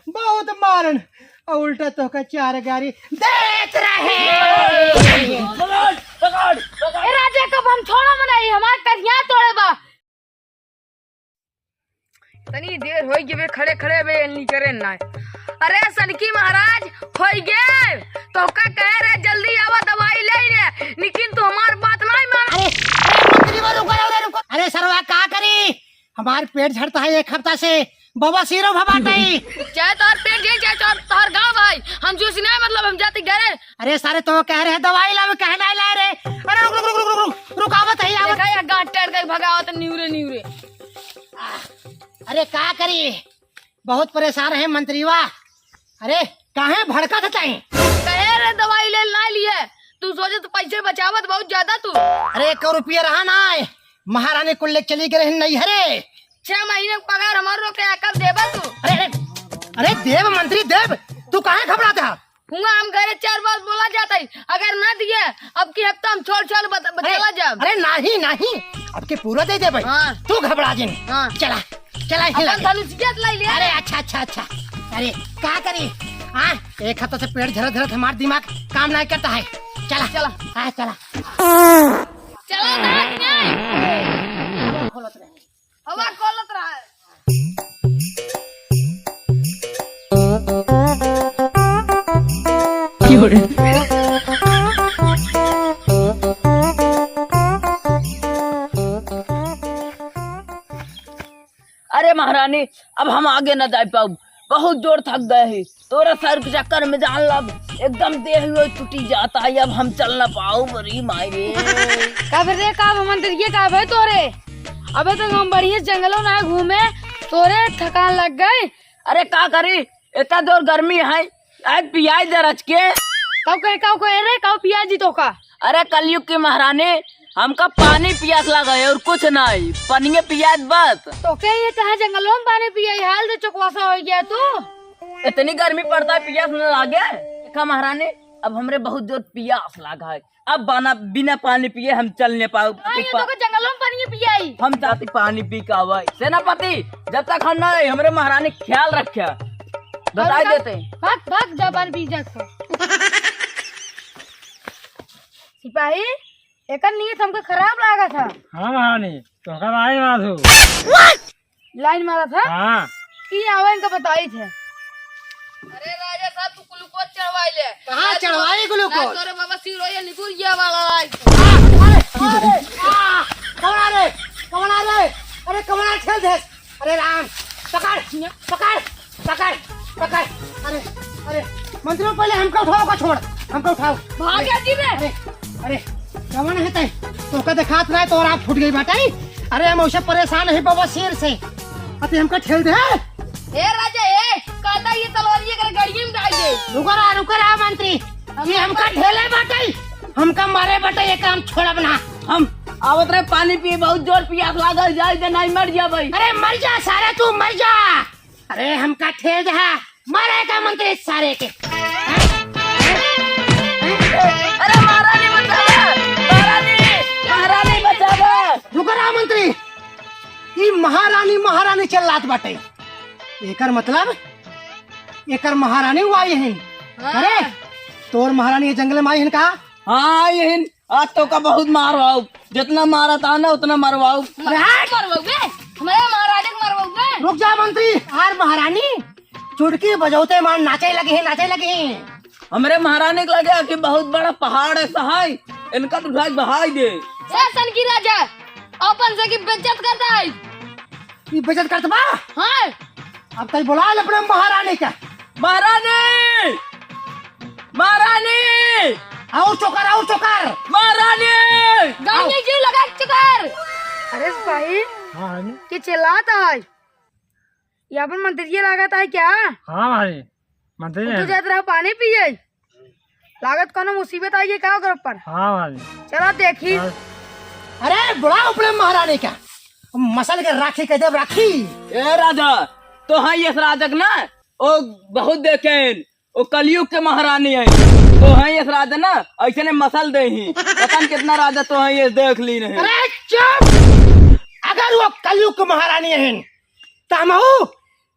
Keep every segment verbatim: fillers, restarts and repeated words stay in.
बहुत मारन, और उल्टा तोहका चार गारी देत रहे। पकड़, पकड़, पकड़। ए राजा, कब हम छोड़ब नहीं, हमार करिया तोड़े बा। तनी देर होई गे बे, खड़े खड़े बे, निकरे ना। अरे सनकी महाराज, होई गे। तोहका कहे रहे जल्दी आवा, दवाई ले रे, लेकिन तू हमार बात नहीं मान। अरे, अरे मंत्री बा, रुको, रुको, रुको। अरे सरवा, का करी? हमार पेट झड़ता है एक हफ्ता से, बवासीर भवात है। चाहे तोहर पेट झड़े, चाहे तोहर, तोहर गाँव भाई, हम जूस नहीं, मतलब हम जाती घरे। अरे सारे, तो कह रहे दवाई लावे, कहे नहीं लाए रे। अरे रुक, रुक, रुक, रुक, रुक, रुक, रुक, आवत है, आवत। देखा, ये गांठ टेढ़ के भगावत निउरे निउरे। अरे का करी, बहुत परेशान है मंत्रीवा। अरे काहे भड़कत है तई? कहे रे दवाई ले ना लिए, तू सोचे तो पैसे बचावत बहुत ज्यादा तू। अरे एक रुपया रहा ना है, महारानी कुल ले चली गए हैं नैहरे। छह महीने का पगार हमार रोके है, कब देबा तू? अरे अरे, अरे देव मंत्री देव, तू काहे घबरात है? हुआ हम घरे चार बार बोला जाता है, अगर ना दिए, अब की हफ्ता हम छोड़ छोड़ बत-, अरे, चला जाब। अरे नाही नाही, अब के पूरा दे देबे। हाँ। तू घबरा जिन। हाँ। चला, चला, अपन हिला। धनुषिया लाई ले। अरे अच्छा अच्छा अच्छा। अरे का करी? हाँ, एक हफ्ता से पेट झरत झरत हमार दिमाग काम नहीं करता है। चला। चला। हाँ चला। चला ना, नहीं। खोलत रहे। हवा खोलत रहा है। अरे महारानी, अब हम आगे न जाए पाउब, बहुत जोर थक गए ही। तोरा सर के चक्कर में जान लब, एकदम देह वो टूटी जाता है, अब हम चल न पाउब। अरे माई रे। कब रे, कब मंत्री ये कब है तोरे? अबे तो हम बढ़िया जंगलों में घूमे, तोरे थकान लग गई। अरे का करी, इतना जोर गर्मी है, आज पियाई दे रच के। काउ कहे, काउ कहे रे, काउ पियाई दी तोका? अरे कलयुग की महारानी, हमका पानी पियास लगा है और कुछ नहीं, पनिये पियास बस। तोके ये कहा जंगलों में पानी पियाई, हाल दे चुकवासा हो गया तू। इतनी गर्मी पड़ता है, पियास न लागे? देखा महारानी, अब हमरे बहुत जोर पियास लागा है, अब बाना, बिना पानी पिए हम चल नहीं पाउब। हाँ, ये पा- तो जंगलों में पानी पियाई। हम जाती पानी पी के आवे। सेनापति, जब तक हम ना आए, हमरे महारानी ख्याल रखे। बताई और देते हैं। भाग, भाग, जा पानी पी जा तो। सिपाही, एकर नीयत हमको खराब लागा था। हाँ महारानी, तो का भाई बात हो। लाइन मारा था? हाँ। कि आवे इनका बताई थे। अरे राजा साहब, तू ग्लूकोज चढ़वाई ले। कहाँ आज चढ़वाई तो-, ग्लूकोज? आज तोरे बाबा सिरोया निकुल गया वाला लाइन। आ, अरे, अरे, आ, कौन आ रे? कौन आ रे? अरे, कौन आ ठेल दे? अरे राम, पकड़, पकड़, पकड़, पकड़। अरे, अरे, मंत्री, पहले हमका उठाओ, का छोड़, हमका उठाओ। भाग गया जी रे। अरे, अरे, कौन है तै? तोका देखात रहा है, तोर आँख फूट गई बाटे। अरे, हम उसे परेशान है बवासीर से। अति हमका ठेल दे। ए राजा, ए, कहता ये तलवारिये कर गड़िये में डाल दे। रुको रहा, रुको रहा मंत्री। ये हमका ठेले बाटे, हमका मारे बाटे, ये काम छोड़ब ना। हम आवत रहे पानी पिए, बहुत जोर पियास लागल, जाए दे, नहीं मर जा भाई। अरे मर जा सारे, तू मर जा। अरे हमका ठेल दहा, मारे का मंत्री सारे के। अरे महारानी बचावा, महारानी, महारानी बचावा। रुको रहा मंत्री, ई महारानी, महारानी चिल्लात बाटे। एकर मतलब, एकर महारानी उ आई हिन। हाँ। अरे, तोर महारानी ये जंगल में आई हिन का? हाँ, आई हिन। आज तोका बहुत मारवाउब, जितना मारा था ना उतना मरवाउब। अरे हट! मरवाउबे? हमारे महाराजा के मरवाउबे? रुक जा मंत्री, आर महारानी चुटकी बजौते मान नाचे लगी है, नाचे लगी है। हमरे महारानी के लगे कि बहुत बड़ा पहाड़ है सहाय, इनका तो उठा के बहाई दे। ए सनकी राजा, अपन से की बेइज्जत करता है। ई बेइज्जत करत बा? हाँ। अब तई बुला ले अपने महारानी का। महारानी! महारानी! और चोकर, और चोकर! महारानी! गाड़ी आओ। जी लगा चोकर। अरे भाई, हाँ, रानी। के चिल्लात है? ये अपन मंत्रिये लागत है क्या? हाँ भाई, मंत्री तू है। जात रहा पानी पिए, लागत कोनो मुसीबत आई है का ओकर ऊपर? हाँ भाई। चला देखी। हाँ। अरे बुलाओ अपने महारानी का, मसल के राखी कह देब राखी। ए राजा, तो हाँ ये राजक ना, ओ बहुत देखेन, ओ कलयुग के महारानी है। तो हाँ ये राजा ना, ऐसे ने मसल दे ही। पता न कितना राजा तो हाँ ये देख ली नहीं। अरे चुप! अगर वो कलयुग के महारानी है, त हमहू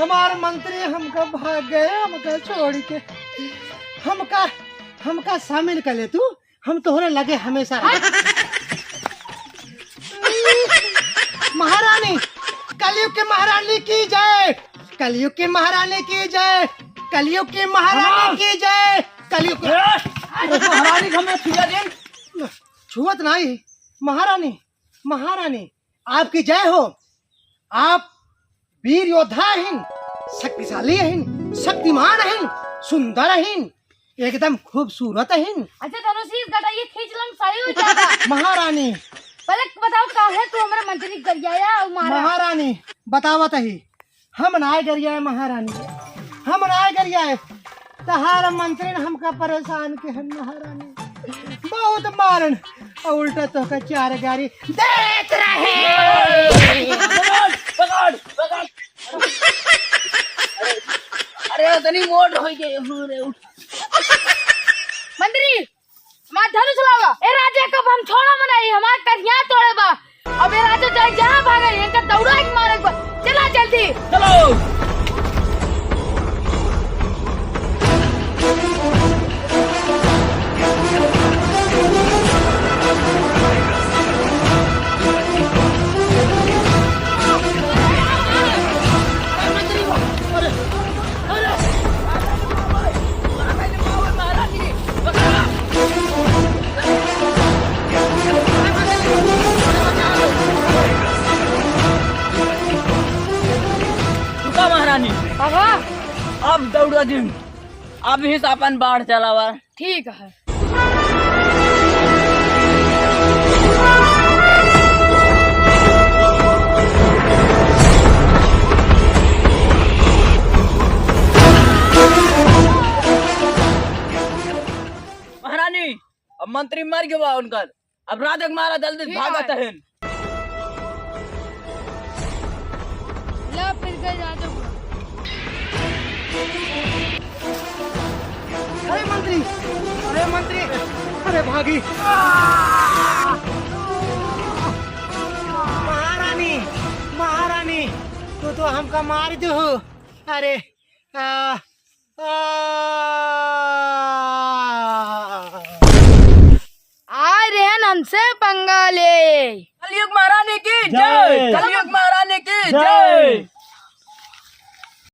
हमार मंत्री हमका भाग गए, हमका छोड़ के। हमका, हमका शामिल कर ले तू, हम तोहरे लगे हमेशा रहे। महारानी, कलयुग के महारानी की जय, कलयुग के महारानी की जय, कलयुग के महारानी की जय, कलयुग के। अरे महारानी, हमें छुआ दे। छुअत नहीं, महारानी, महारानी, आपकी जय हो। आप वीर योद्धा हिन, शक्तिशाली हिन, शक्तिमान हिन, सुंदर हिन, एकदम खूबसूरत हिन। अच्छा, धनुष, इस गटाइए खींच लन, सही हो जाएगा। महारानी। पहले बताओ, काहे तू हमरे मंत्री गरियाया और मारा? महारानी, बतावत ही, हम नाय गरियाए महारानी, हम नाय गरियाए। तहार मंत्री ने हमका परेशान के हन महारानी, बहुत मारन और उल्टा तोहका चार गारी देत रहे। पकड़, पकड़, पकड़। अरे, अरे, इतनी मोट हो गई, अरे, उठ। मंत्री, हमार धनुष लावा। ए राजा, कब हम छोड़ा मनाई, हमार करिया तोड़े बा। अब ए राजा चाहे जहाँ भागे, इनका दौड़ा के मारे बा। चला जल्दी। चलो। रुका महारानी। आगा। अब दौड़ा दिन, अब ही से अपन बाढ़ चलावा। ठीक है। महारानी, अब मंत्री मर गवा उनकर, अब राजक मारा जल्दी ठीक भागत है। हन। ला फिर गए राजा। अरे मंत्री, अरे मंत्री, अरे भागी। महारानी, महारानी, तू तो हमका मार दो। अरे, आ, आ। आय रहन हमसे पंगा ले। कलयुग महारानी की जय। जय। कलयुग महारानी की जय। जय।